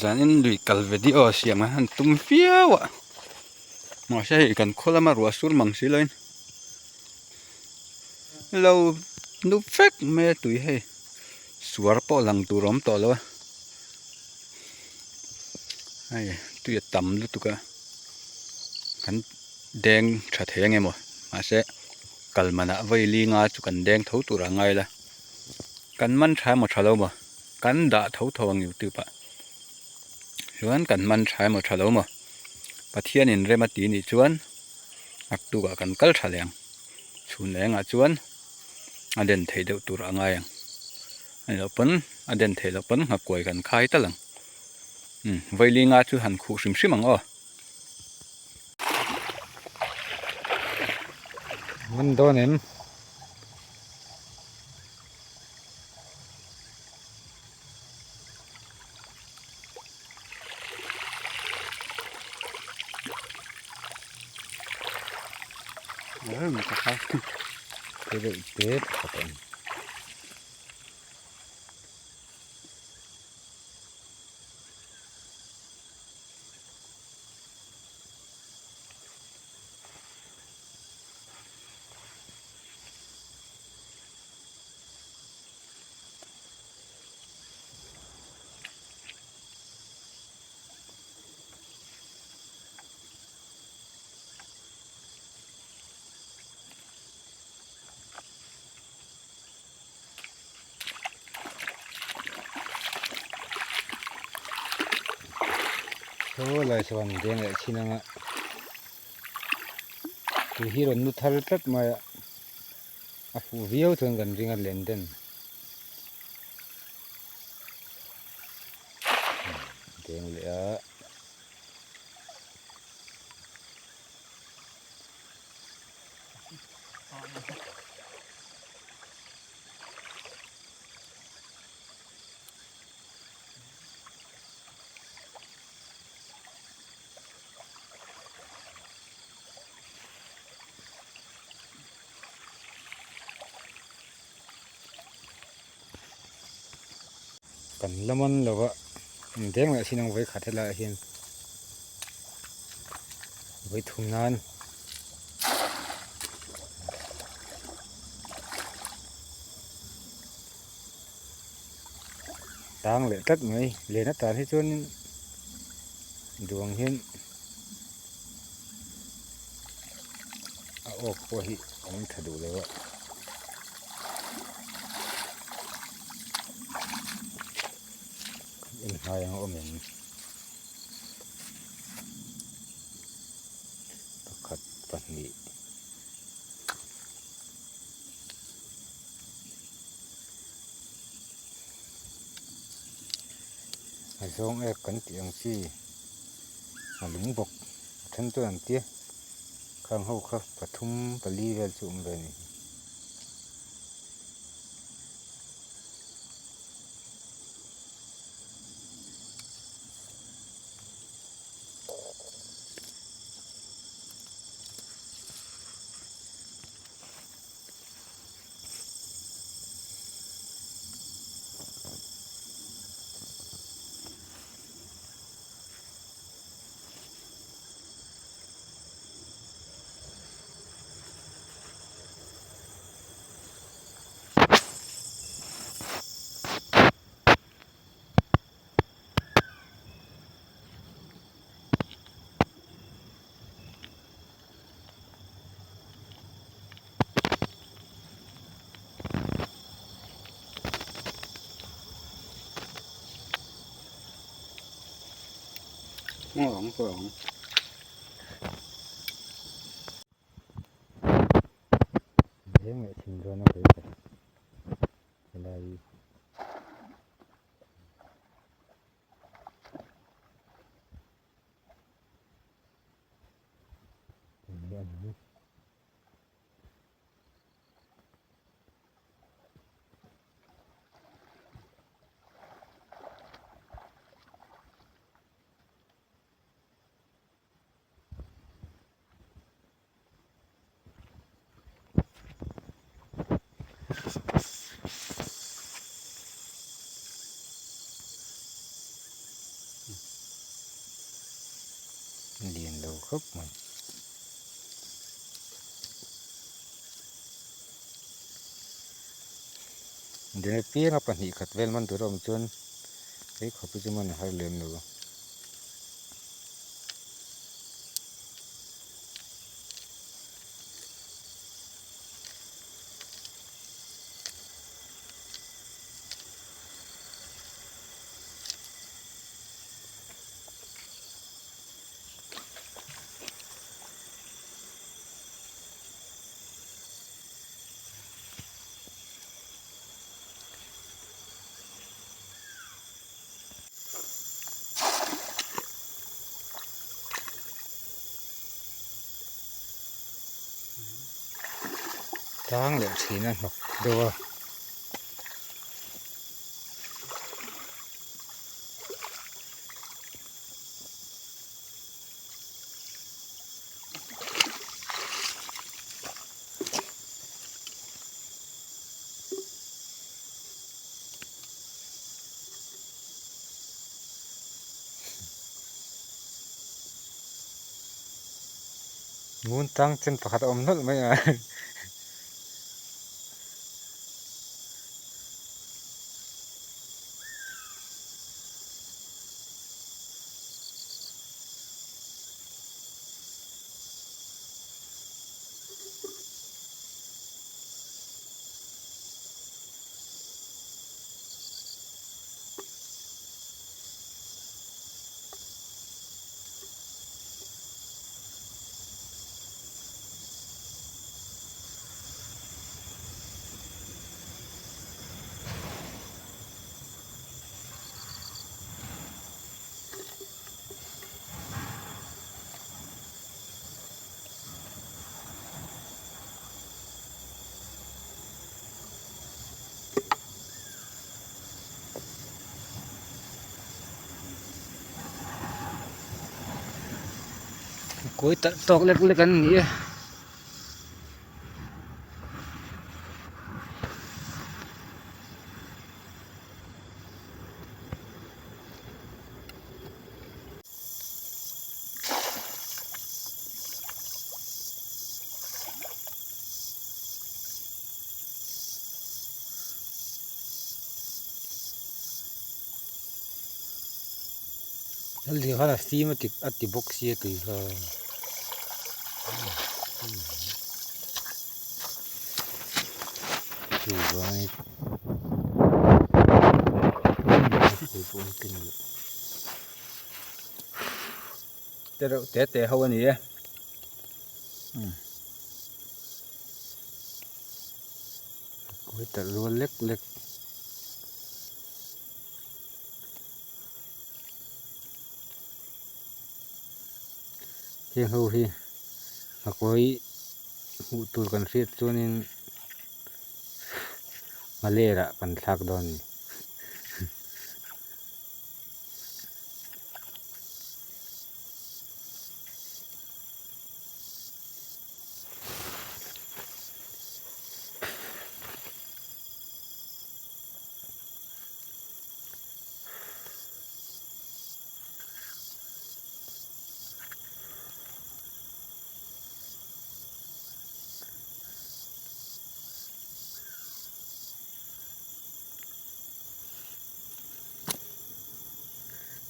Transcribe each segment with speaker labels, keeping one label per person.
Speaker 1: Zanin lui kal video siam an han tum viau a mahse hei kan khaw lama ruah sur mang si loin lo nu vek mai a tui hei suar pawh lang tur a awm tawh lo a hei tui a tam lutuk a kan deng tha thei ang emaw mahse kal manah vawi li nga chu kan deng tho tur a ngai la kan man tha emaw tha lo maw. Kan dah tho tho ang youtube ah chuan kan man tha emaw tha lo maw Pathian in rem a ti nih chuan naktuk ah kan kal tha leh ang chhun leh engah chuan a den theih deuh tur a ngai ang a nih loh pawn a den theih loh pawn nghakuai kan khai tal ang umm vawilinga chu han khuh hrim hrim ang aw.
Speaker 2: Man dawn em? Saw lai sawn deng leh chin anga tui hi rawn nu thar tlat mai a. A fuh viau chuan kan ring a len den deng leh a. Kan la man lo va deng leh sin ang vawi khat helaiah hian vawi thum nan tang leh tlat mai len atan hi chuanin duang hian. A awk pawh hi a awm tha duh lo a. Kan en hnai ang a awm em? Pakhat pahnih. A zawng ek kan tih ang chi a lung bawk a then chuan an tia khang ho kha pathum pali vel chu awm ve a ni.
Speaker 1: Ngon ngon.
Speaker 2: Deng leh thin dawn a helai Lian lo khawp mai. Den apianga pahnih khat vel man tur a awm chuan hei khawp hi chu man a har lem lo. Tlang leh thin a hnawk deuh a. Ngun tang chen pakhat a awm nawlh mai a. Kawi talh tawk lek lek an ni e. Hei khan a fim a ti bawk sia tui kha.
Speaker 1: Te reuh te te ho a ni e.
Speaker 2: Kawi talh rual lek lek. Heng ho hi a kawi hmuh tur kan hriat chuanin a lerah kan thlak dawn a ni.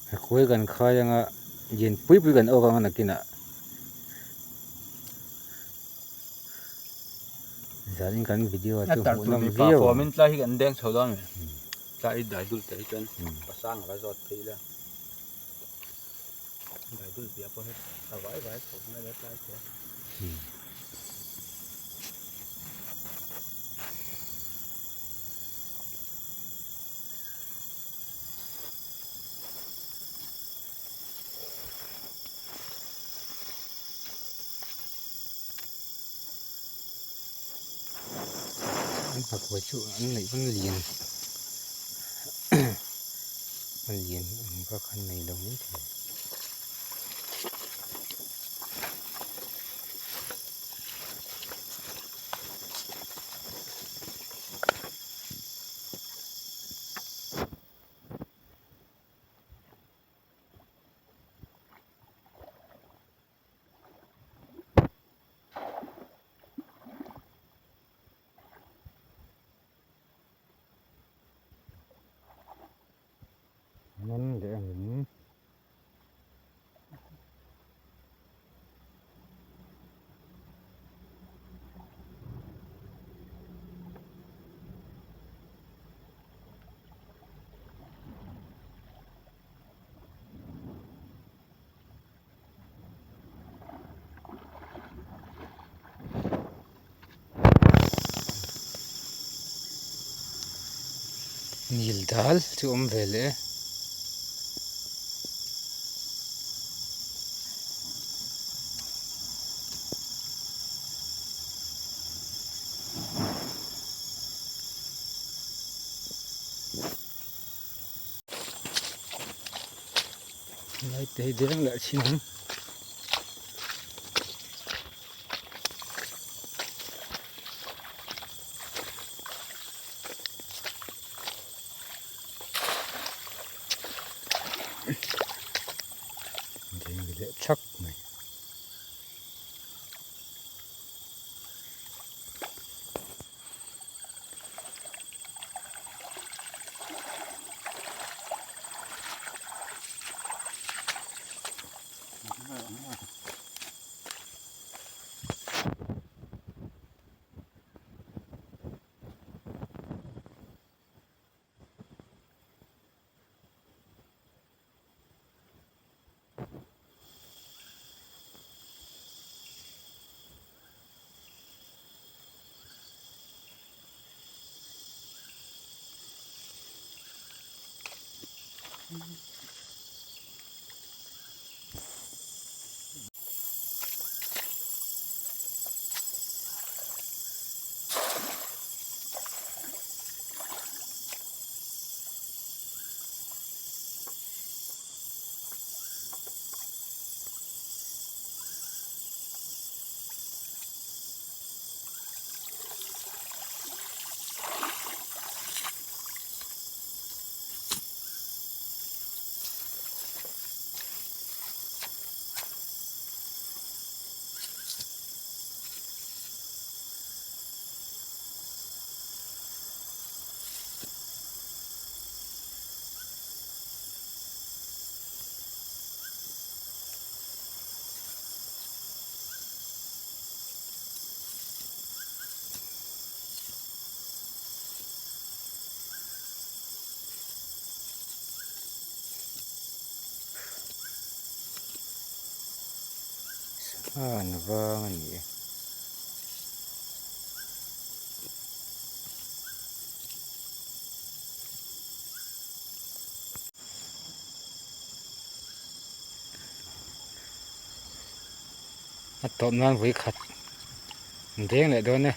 Speaker 2: A kuai kan khai anga lian pui pui kan awk anga nakinah zanin kan video ah chu hmuh nawm viau ang.
Speaker 1: Tlai hi kan deng chho dawn a ni tlai dai dul te hi chuan pasang a va zawt phei ila dai dul piah pawh hi a vai vai chho mai a tlai te.
Speaker 2: An pakua chu an neih pawn lian a lian ang bak an nei lo mai thei. Nil dal chu awm ve leh e. Lai te hi deng leh thin ang. Deng leh thak mai. Sangha an vang a ni e. A tawp nan vui khat an deng leh dawn e.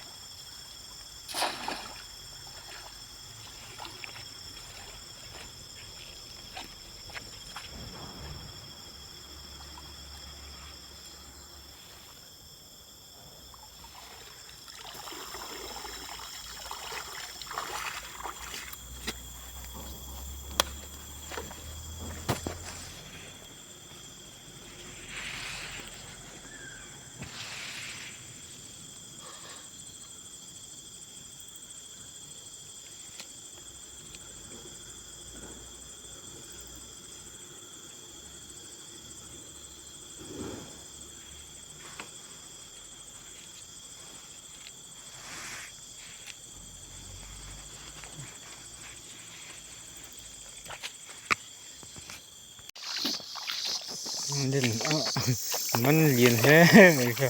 Speaker 2: Man lian hle mai kha.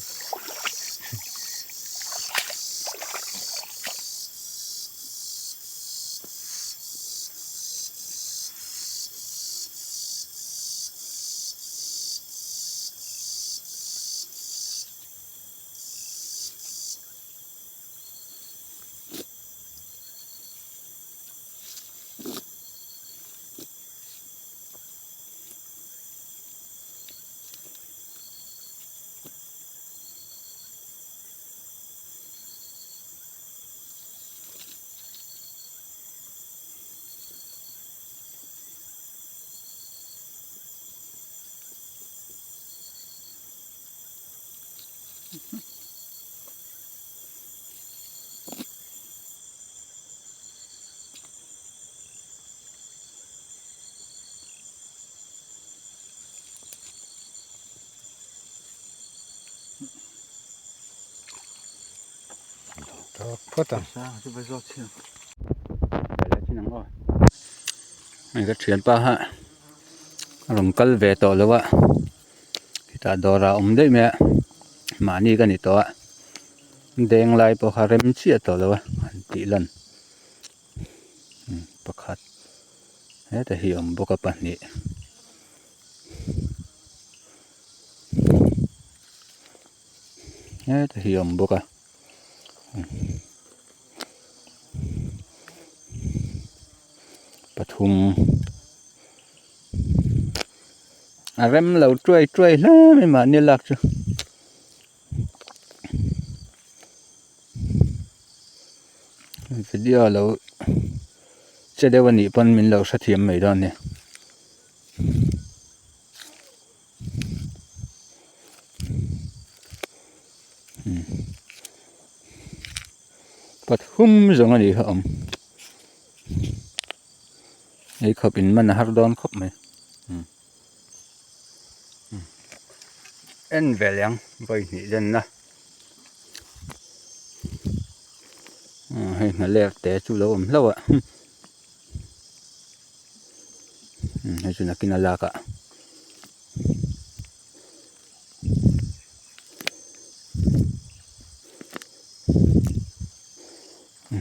Speaker 2: Phawt ang.
Speaker 1: Hei ka thianpa kha a rawn kal ve tawh lo a hetah dawr ah a awm daih mai a mahni ka ni tawh a deng lai pawh kha rem chiah tawh lo a han tih lan pakhat. Heta hi awm bawk a pahnih. Heta hi awm bawk a. Pathum. A rem lo tuai tuai hle mai mahni lak chu. Video lo che deuh a nih pawn min lo hrethiam mai dawn a ni. Pathum zawng a nih kha awm. Ei khawp in man a har dawn khawp mai. En ve leh ang vawi hnih lenna hei hnalek te chu lo awm hlauh a hei chu nakin a lak ah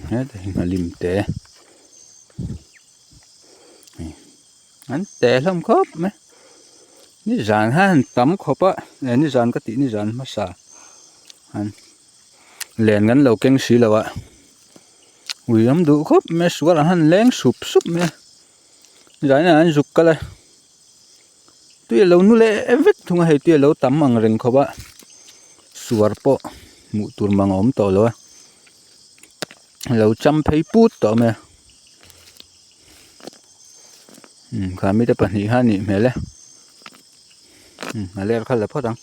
Speaker 1: heta hi nghalim te an teh hlawm khawp mai nizan khan han tam khawp a eh nizan ka tih nizan hmasa an len kan lo keng si lo a ui awm duh khawp mai sual an han leng sup sup mai a nizan hian an zuk kal a tui a lo nu leh vek thung a hei tui a lo tam ang reng khawp a suar pawh hmuh tur mang a awm tawh lo a lo cham phei put tawh mai a. Umm kha mite pahnih kha a nih hmel e umm a ler kha la phawt ang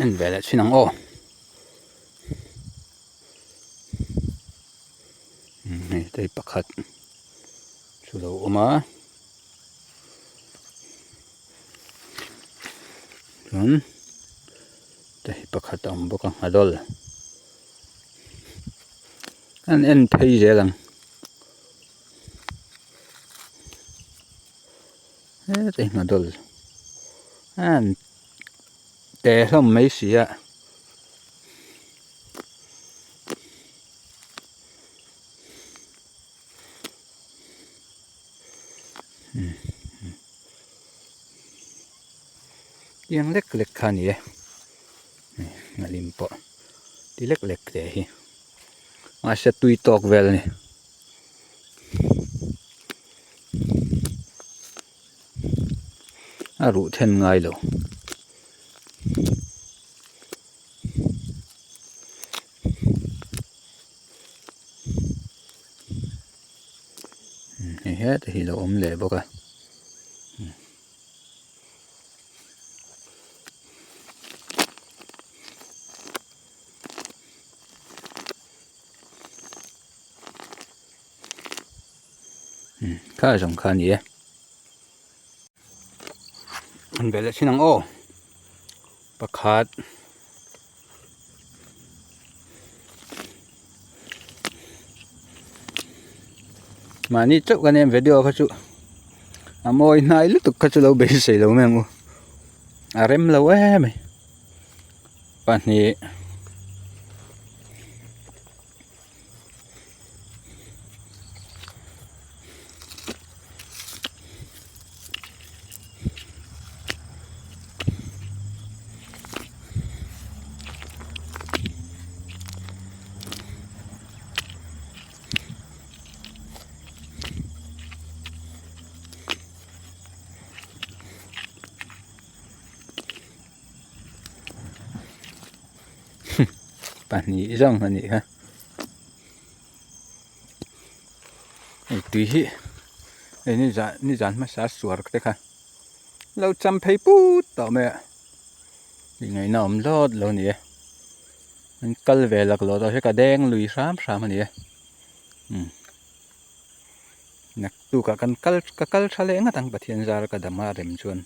Speaker 1: en ve leh chhin ang aw umm hei te hi pakhat chu lo awm a chuan te hi pakhat a awm bawk a nghadawl. An en phei zel ang heta hi hnawdawlh an te hlawm mai si a. Tiang lek lek kha a ni e nghalim pawh ti lek lek teh hi mahse tui tawk vel a ni. A ruh then ngai lo. Hei heta hi lo awm leh bawk a. Kha zawng kha a ni e. An velh leh thin ang aw. Pakhat. Mahni chauh kan en video kha chu a mawi hnai lutuk kha chu lo beisei lo mai ang u a rem lo em mai pahnih. Pahnih zawng a nih kha hei tui hi hei ni zan ni zan hmasa suar te kha lo cham phei put tawh mai a ingaihna awm hlawt lo a ni e an kal ve laklawh tawh hi ka deng lui hram hram a ni e umm naktukah kan kal ka kal tha leh ngat ang Pathian zar ka dam a rem chuan.